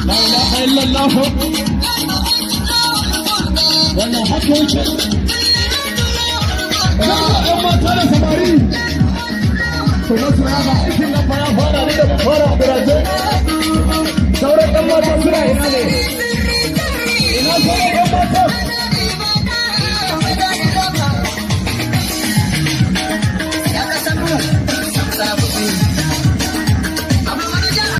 La ilaha illallah. Wannan haka yake. ‘Yan mata da samari. To masoya, ga aikin nan fa ya fara ne da fara biraje. Sauran ‘yan mata suna ina ne? Ina sauran ‘yan mata?